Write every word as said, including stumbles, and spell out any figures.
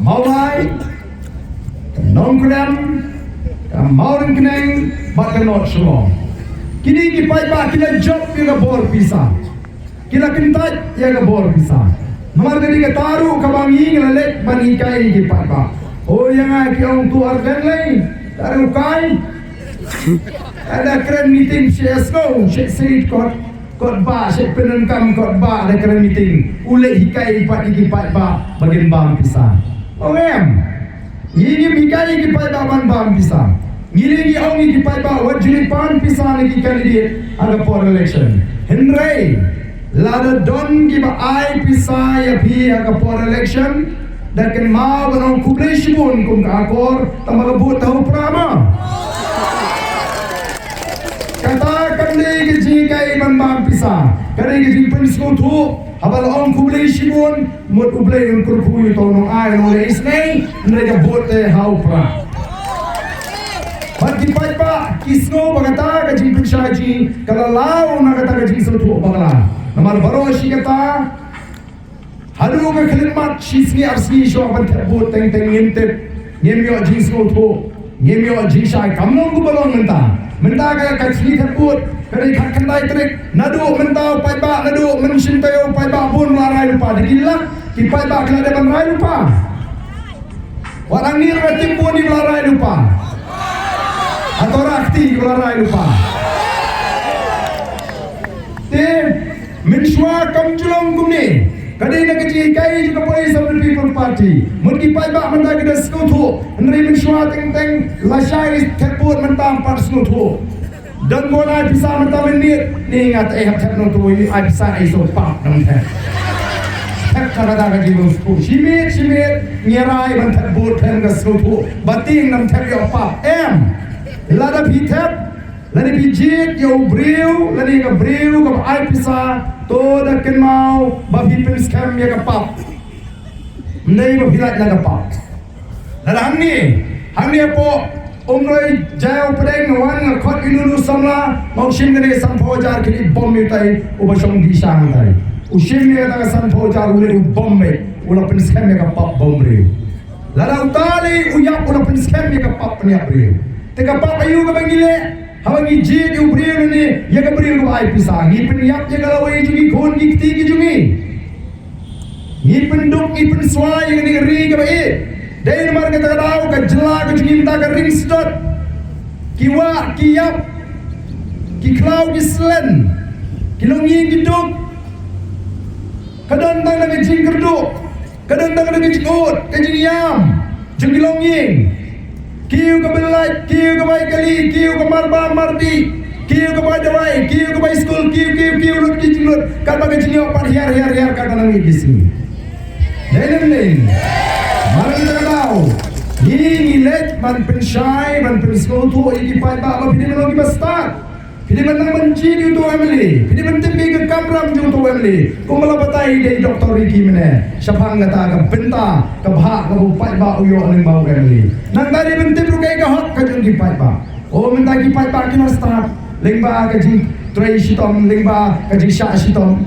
Mawlai, Nongkrem, ka Mawryngkneng bad ka North Shillong. Kine ki paidbah ki la jop ïa ka bor pisa. Ki la kyntait ïa ka bor pisa. Namar ka dei kata ruh kaba ngi ngi la leit ban hikai ïa ki paidbah. O ïa nga ki ong tu ar dang lei. Tang u kai. Ada kren meeting C S O, C S O kot. Kot ba, C S O pyndonkam kot ba ada kren meeting. U leit hikai pat ïa ki paidbah ba kin bam pisa. Ong em. Ngi ngim hikai ïa ki paidbah ban bam pisa. Ngi lei ngi ong ïa ki paidbah wat ju leit pan pisa na ki candidate ha ka por election. Hynrei lada don kiba ai pisa ïa phi ha ka por election, da kynmaw ban ong khublei shibun kum ka akor, tang ba ka vote te ha u pra ma. Kata kam dei ka jinghikai ban bam pisa. Ka dei ka jingpynsngewthuh. Haba la ong khublei shibun, mut U Blei un kyrkhu ïa uto u nongai u nongleh isynei, hynrei ka vote te ha u pra. Bad ki paidbah ki sngew ba kata ka jingpynshai jong ngi ka la law na kata ka jingsngewthuh bakla. Namar baroh shi katta, haduh ka khyllipmat shi sngi ar sngi shuwa ban thep vote teng teng ngim tip, ngim ïoh jingsngewthuh, ngim ïoh jingshai, kam long kumba long mynta. Mynta ka, ka sngi thep vote ka dei khatkhyndai tarik. Naduh mynta u paidbah, naduh mynshynta u paidbah bun la rai lypa, da ki lak ki paidbah ki la dep ban rai lypa. Wat hangne ruh tip bun ïa ba la rai lypa. Hato rah kti ïa ba la rai lypa. Te mynshuwa kam ju long kumne. Ka dei na ka jinghikai jong ka Voice of the People Party. Mut ki paidbah mynta ki da sngewthuh. Hynrei mynshuwa teng teng lashai thep vote mynta ym pat sngewthuh. Don bun ai pisa mynta mynmiet. Ni nga te hap thep nongtoi ai pisa ai so pap nang thep. Thep ka kata ka jingpynsngewthuh. Shi miet shi miet ngi rai ban thep vote khlem ka sngewthuh. Ba tieng nang thep ïoh pap. Em. Lada phi thep, lada phi jied ïa u briew, lada ïa ka briew kaba ai pisa, to da kynmaw ba phi pynskhem ïa ka pap. Ym dei ba phi lait na ka pap. Lada hangne, hangne hapoh Umroi Jaiaw Pdeng nga wan nga khot ïa uno uno u samla, nga ong shim kane sanphew hajar, kane bom ïa utai uba shong dih sha hangtai. U shim ïa kata ka sanphew hajar, u leit u bom beit, u la pynskhem ïa ka pap bymbriew. Lada uta lei u ïap u la pynskhem ïa ka pap pynïap briew. Te ka pap aïu kaba ngi leh? Haba ngi jied ïa u briew lane ïa ka briew kaba ai pisa, ngi pynïap ïa ka lawei jong ki khun ki kti ki jong ngi. Ngi pynduk ngi pynswa ïa kane ka ri kaba ïeit. Dei namar kata ka daw ka jylla ka jong ngi mynta ka ring sdot. Ki wah ki ïap, ki khlaw ki slen, ki longïing ki duk. Ka don tang da ka jingkyrduh, ka don tang da ka jingud, ka jingïam jong ki longïing. Kiew ka byllait, kiew ka bai kali, kiew ka marba mardih, kiew ka bai dawai, kiew ka bai skul, kiew, kiew, kiew, lut ki jinglut. Katba ka jingïoh pat hiar, hiar, hiar, katba nang ïa ki sngi. Dei lem lem. Mar kata ka daw, ngi ngi leit ban pynshai, ban pynsngewthuh ïa ki paidbah ba phi dei ban long kiba stad. Phi dei ban nang ban jied ïa uto u M L A. Phi dei ban tip ïa ka kamram jong uto u M L A. Kumba la batai da i Doctor Ricky mynne shaphang kata ka bynta ka bhah kaba u paidbah u ïoh lyngba u M L A. Nangta dei ban tip ruh kaei ka hok ka jong ki paidbah. O mynta ki paidbah ki la stad lyngba ka jingtrei shitom, lyngba ka jingshah shitom.